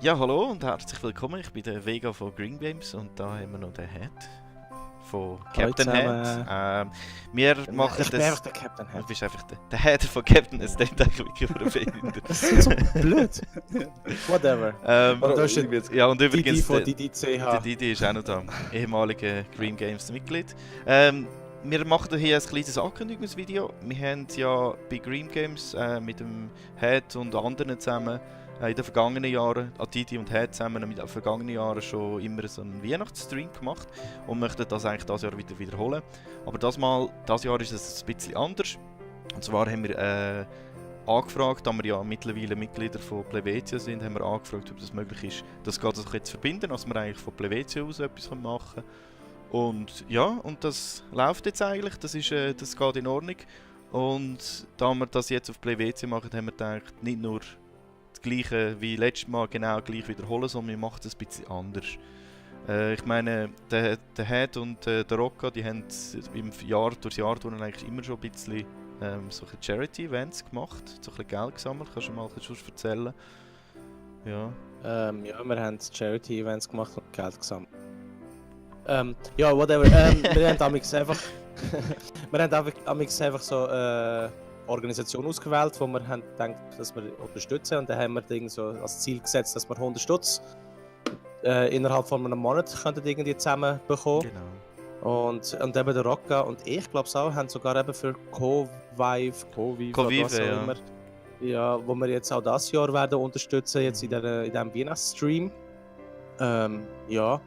Ja, hallo und herzlich willkommen. Ich bin der Vega von Green Games und da haben wir noch den Head von Hallo Captain Head. zusammen. Wir Nein, machen ich bin das. einfach der Captain Du Head. bist einfach der Head von Captain. Es klingt eigentlich wirklich überfinder. Das ist so blöd. Whatever. Und da ist Ja, und Didi übrigens, von der DDCH. Didi ist auch noch da, ehemaliger Green Games Mitglied. Wir machen hier ein kleines Ankündigungsvideo. Wir haben ja bei Green Games mit dem Head und anderen zusammen in den vergangenen Jahren, Didi und Head zusammen in den vergangenen Jahren schon immer so einen Weihnachtsstream gemacht und möchten das eigentlich dieses Jahr wieder wiederholen. Aber dieses Jahr ist es ein bisschen anders. Und zwar haben wir angefragt, da wir ja mittlerweile Mitglieder von Plevetia sind, haben wir angefragt, ob das möglich ist, das Ganze zu verbinden, dass wir eigentlich von Plevetia aus etwas machen können. Und ja, und das läuft jetzt eigentlich, das geht in Ordnung. Und da wir das jetzt auf Plevetia machen, haben wir gedacht, nicht nur das Gleiche wie letztes Mal genau gleich wiederholen, sondern wir machen es ein bisschen anders. Ich meine, der Head und der Rocca, die haben durchs Jahr durch eigentlich immer schon ein bisschen so Charity-Events gemacht, so ein bisschen Geld gesammelt. Kannst du mal etwas erzählen? Ja. Ja, wir haben Charity-Events gemacht und Geld gesammelt. Ja, whatever. Wir haben amigs einfach... wir haben amigs einfach so Organisation ausgewählt, wo wir haben gedacht, dass wir unterstützen. Und dann haben wir irgendwie so als Ziel gesetzt, dass wir 100 Stutz innerhalb von einem Monat könnten irgendwie zusammen bekommen. Genau. Und eben der Rocca und ich glaube auch, haben sogar eben für Covive Covive, was auch ja. immer, ja, wo wir jetzt auch das Jahr werden unterstützen, jetzt in diesem Weihnachtsstream. Ja.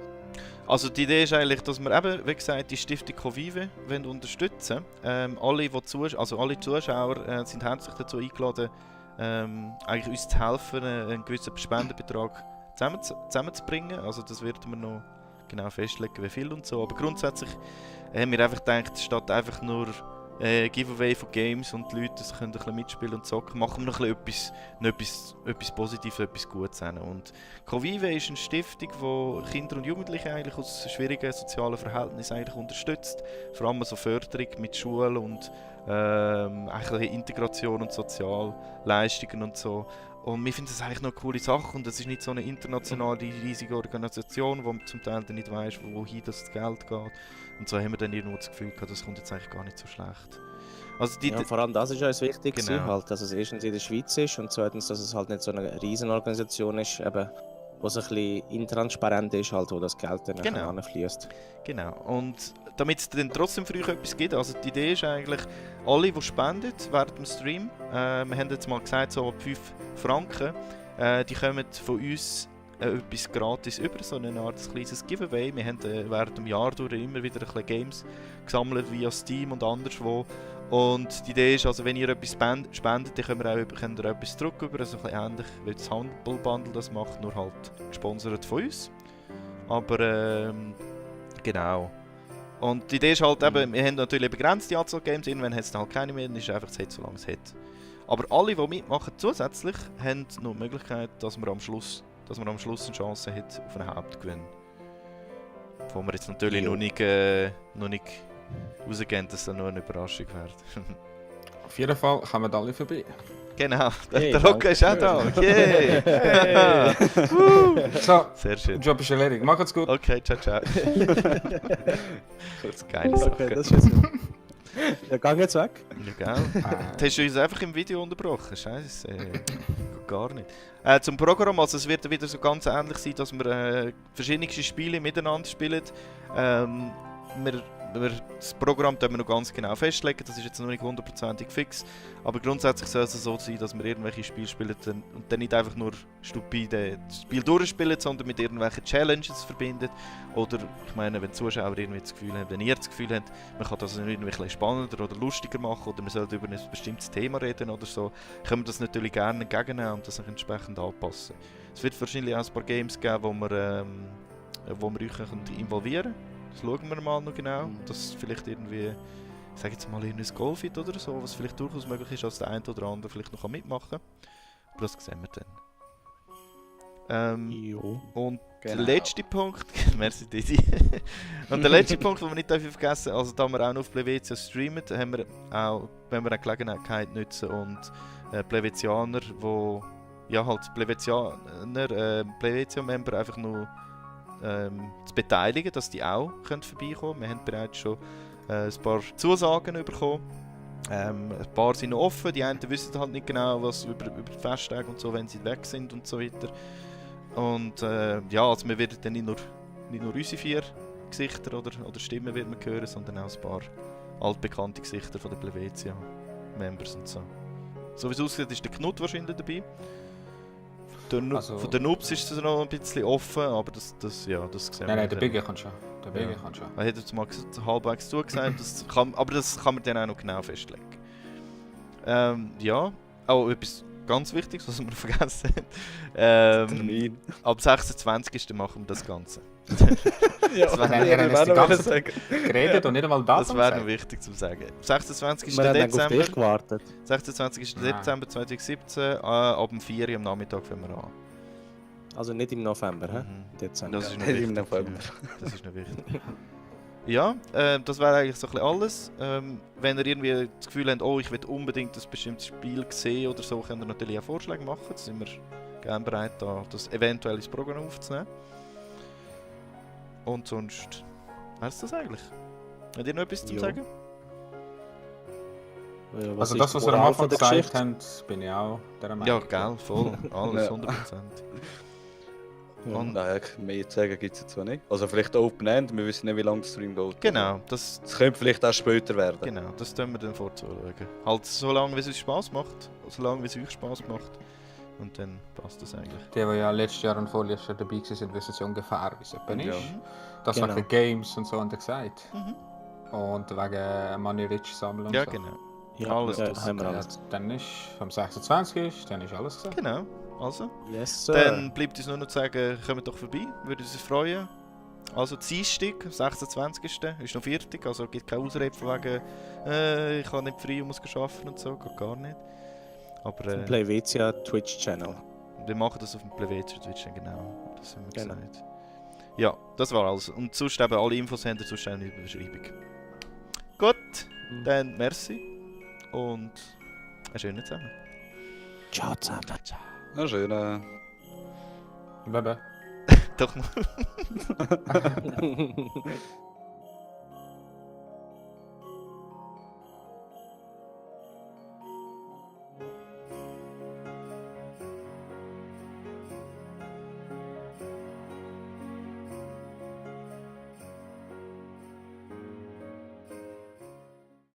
Also die Idee ist eigentlich, dass wir eben, wie gesagt, die Stiftung Covive unterstützen wollen. Alle Zuschauer sind herzlich dazu eingeladen, eigentlich uns zu helfen, einen gewissen Spendenbetrag zusammenzubringen. Also das werden wir noch genau festlegen, wie viel und so. Aber grundsätzlich haben wir einfach gedacht, statt einfach nur Giveaway von Games und die Leute das können ein bisschen mitspielen und zocken, machen wir noch ein bisschen etwas Positives, etwas Gutes hin. Und Covive ist eine Stiftung, die Kinder und Jugendliche eigentlich aus schwierigen sozialen Verhältnissen eigentlich unterstützt. Vor allem so Förderung mit Schule und eigentlich Integration und Sozialleistungen und so. Und wir finden das eigentlich noch eine coole Sache und es ist nicht so eine internationale, riesige Organisation, wo man zum Teil dann nicht weiss, wohin das Geld geht. Und so haben wir dann irgendwo das Gefühl gehabt, das kommt jetzt eigentlich gar nicht so schlecht. Also Ja, vor allem das ist uns wichtig, Genau. halt, dass es erstens in der Schweiz ist und zweitens, dass es halt nicht so eine Riesenorganisation ist, eben, wo es ein bisschen intransparent ist, halt, wo das Geld dann Genau. anfließt. Genau. Und damit es dann trotzdem für euch etwas gibt, also die Idee ist eigentlich, alle, die spenden während dem Stream, wir haben jetzt mal gesagt, so ab 5 Franken, die kommen von uns etwas gratis über, so eine Art kleines Giveaway. Wir haben während dem Jahr durch immer wieder ein bisschen Games gesammelt via Steam und anderswo. Und die Idee ist, also wenn ihr etwas spendet, dann könnt ihr auch etwas zurück über, also ein bisschen ähnlich wie das Humble Bundle das macht, nur halt gesponsert von uns. Aber genau. Und die Idee ist halt eben, wir haben natürlich eine begrenzte Anzahl Games, irgendwann hat es dann halt keine mehr, dann ist es einfach das Set, solange es hat. Aber alle, die mitmachen zusätzlich, haben noch die Möglichkeit, dass man am Schluss eine Chance hat auf einen Hauptgewinn. Wo wir jetzt natürlich noch nicht rausgehen, dass das nur eine Überraschung wird. Auf jeden Fall kommen alle vorbei. Genau, Hey, der Rocca ist auch da. Yay! Hey. So, Sehr schön. Job ist erledigt. Macht's gut. Okay, ciao, ciao. Kurz geile Sache. Okay, das ist jetzt gut. Ja, geh jetzt weg. Ja, gell? Jetzt hast du uns einfach im Video unterbrochen. Scheiße, geht gar nicht. Zum Programm, also es wird wieder so ganz ähnlich sein, dass wir verschiedene Spiele miteinander spielen. Das Programm können wir noch ganz genau festlegen, das ist jetzt noch nicht 100% fix. Aber grundsätzlich soll es so sein, dass wir irgendwelche Spiele spielen und dann nicht einfach nur stupide das Spiel durchspielen, sondern mit irgendwelchen Challenges verbinden. Oder, ich meine, wenn die Zuschauer irgendwie das Gefühl haben, wenn ihr das Gefühl habt, man kann das irgendwie ein bisschen spannender oder lustiger machen oder man sollte über ein bestimmtes Thema reden oder so, können wir das natürlich gerne entgegennehmen und das entsprechend anpassen. Es wird wahrscheinlich auch ein paar Games geben, wo wir euch involvieren können. Das schauen wir mal noch genau, dass vielleicht irgendwie, ich sage jetzt mal, ein Golfit oder so, was vielleicht durchaus möglich ist, dass der eine oder andere vielleicht noch mitmachen kann. Aber das sehen wir dann. Jo. Und Genau. der letzte Punkt, merci Didi. Und der letzte Punkt, den wir nicht vergessen dürfen, also da wir auch noch auf Plevetia streamen, haben wir auch, wenn wir eine Gelegenheit nutzen und Plevetianer, die ja, halt Plevetia-Member einfach nur zu beteiligen, dass die auch vorbeikommen können. Wir haben bereits schon ein paar Zusagen bekommen. Ein paar sind noch offen, die einen wissen halt nicht genau, was über die Festtage und so, wenn sie weg sind und so weiter. Und ja, also wir werden dann nicht nur unsere 4 Gesichter oder Stimmen wird man hören, sondern auch ein paar altbekannte Gesichter von den Plevetia-Members und so. So wie es aussieht, ist der Knut wahrscheinlich dabei. Von den Noobs ist es noch ein bisschen offen, aber das sehen wir. Nein, der Biggie kann schon. Der Biggie kann schon. Er hat jetzt mal halbwegs zugesagt, aber das kann man dann auch noch genau festlegen. Ja, auch etwas ganz Wichtiges, was wir noch vergessen haben. Termin. Ab 26. machen wir das Ganze. Ja, Das wäre Nein, ihr habt die ganze Zeit sagen. geredet und nicht einmal Datum Das wäre noch gesagt. wichtig zu sagen. 26. Wir haben auf Dezember. dich gewartet. 26. Nein. Dezember 2017, ab dem 4 Uhr am Nachmittag fangen wir an. Also nicht im November, hä? Mhm. Dezember. Das ist noch Nicht wichtig. im November. Ja, das ist noch wichtig. Ja, das wäre eigentlich so ein bisschen alles. Wenn ihr irgendwie das Gefühl habt, oh, ich will unbedingt ein bestimmtes Spiel sehen oder so, könnt ihr natürlich auch Vorschläge machen. Da sind wir gerne bereit, das eventuell ins Programm aufzunehmen. Und sonst wäre es das eigentlich. Habt ihr noch etwas zu Jo. sagen? Also ist das, die was ihr am Moral Anfang von der gesagt Geschichte? habt, bin ich auch der Meinung. Ja, gell, voll. Alles, Ja. 100%. Ja. Und Nein, mehr zu sagen gibt es jetzt zwar nicht. Also vielleicht Open End, wir wissen nicht, wie lange der Stream geht. genau, das Es könnte vielleicht auch später werden. Genau, das tun wir dann vorzuschauen. Halt so lange, wie es uns Spass macht, so lange, wie es euch Spass macht. Und dann passt das eigentlich. Die ja letztes Jahr und vorletztes Jahr dabei waren, wissen sie ungefähr, wie es etwa Ja. ist. Das Genau. wegen den Games und so haben sie gesagt. Mhm. Und wegen Money Rich sammeln und Ja, so. genau. Ja, Alles ja, das. haben wir Ja, alles. dann ist, am 26. dann ist alles gesagt. Genau, also. Yes, sir. Dann bleibt uns nur noch zu sagen, kommt doch vorbei, würde uns freuen. Also Dienstag, 26. ist noch Viertag, also gibt keine Ausrede von wegen, ich kann nicht frei und muss arbeiten und so, geht gar nicht. Aber Plevetia Twitch-Channel. wir machen das auf dem Plevetia Twitch, genau. Das haben wir Genau. gesagt. Ja, das war alles. Und sonst eben alle Infos habt ihr sonst in der Beschreibung. Gut, dann merci und einen schönen zusammen. Ciao zusammen. Ciao. Na schön. Bye bye. Doch mal.